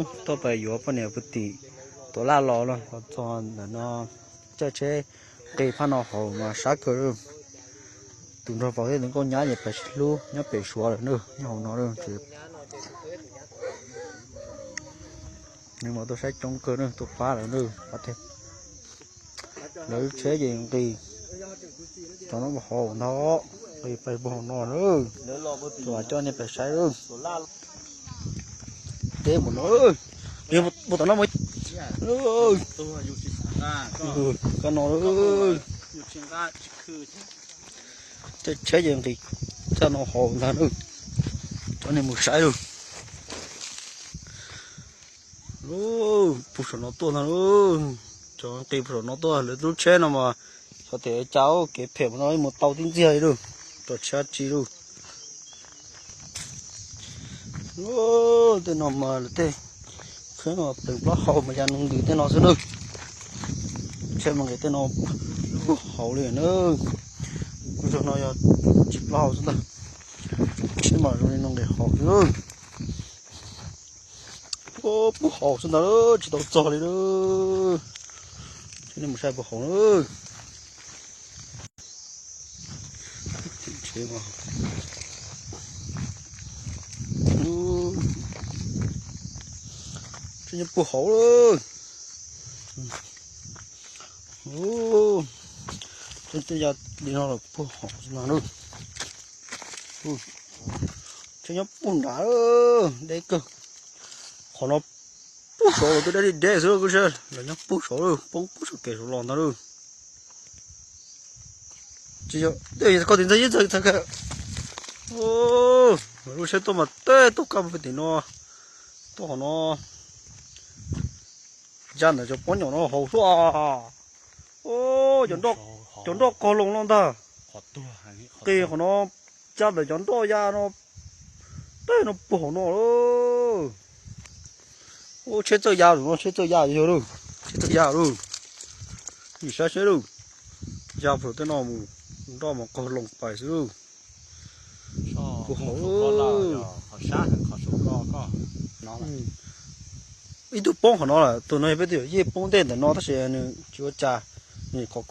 Tuaj pais yuav poj niam pw tim tuam laj los los txog ntawm no, caij tsheb nqis phab no hauv mas sab kawg. Tus nrog vauv thiab tus nkauj nyab ces pais sib hlub nyob pem suav lawm na, nyob hauv no. Nws mas tuaj saib coob kawg na, tuaj pab lawm na, pab thiab. Lawv lub tsheb ces nqis, cov no puag hauv ntag, nqis pais puag hauv no na. Tus coj nej pais saib. Deb npaum no, puag tom no, koj no, caij tsheb ces nqis txaj no hauv ntag na. Coj nej mus saib lauj. Puag saum no tuaj ntag lauj. Cov nqis puag saum no tuaj, lawv lub tsheb no mas xyov tias cas kev phem no mus tau tib ntxiag li lauj, tsis tsheb tsi lauj. Tej no mas lawv tej tsheb no pleev plaub hau mas ya noo ntws tej no xwb na. Tsheb mas nqis tej no puag hauv li na. Kuv zog no yog tsis plaub hau xwb ntag. Tsheb mas zoo li no nqis hauv xwb. Puag hauv xwb ntag, tsis tau txog li lauj. Ces nej mus saib puag hauv na. Tsheb nyob puag hauv lauj. Tsheb ya li no los puag hauv xwb ntag lauj. Tsheb nyob puag nrad, deb kawg. Qhov no puag saud los twb deb li deb xwb lauj, kuv saib lawv nyob puag saud lauj, poob puag saum kev saud los ntag lauj. Tsis yog, koj tis ntxawg yeej ntxawg txhais kawg. Lub tsheb tuaj mas teb tuaj kaj mus tim no, tuaj qhov no, ya ntawm cov pob nyom no hauv xwb. Cov nroj qaug loo no ntag. Qis qhov no, ya ntawm cov nroj ya no, teb no puag hauv no lauj. Ua tsheb txawj ya lawm no, tsheb txawj ya yog lauj, tsheb txawj ya lauj. Nim saib seb lauj, ya puag tej no mus, nroj mas qaug loo pais xwb lauj. Puag hauv. Ib tug poob qhov no lawm, tus no yog peb tus yawm yij poob ntej ntawm no tab sis nws tsis ua cas, nws qhov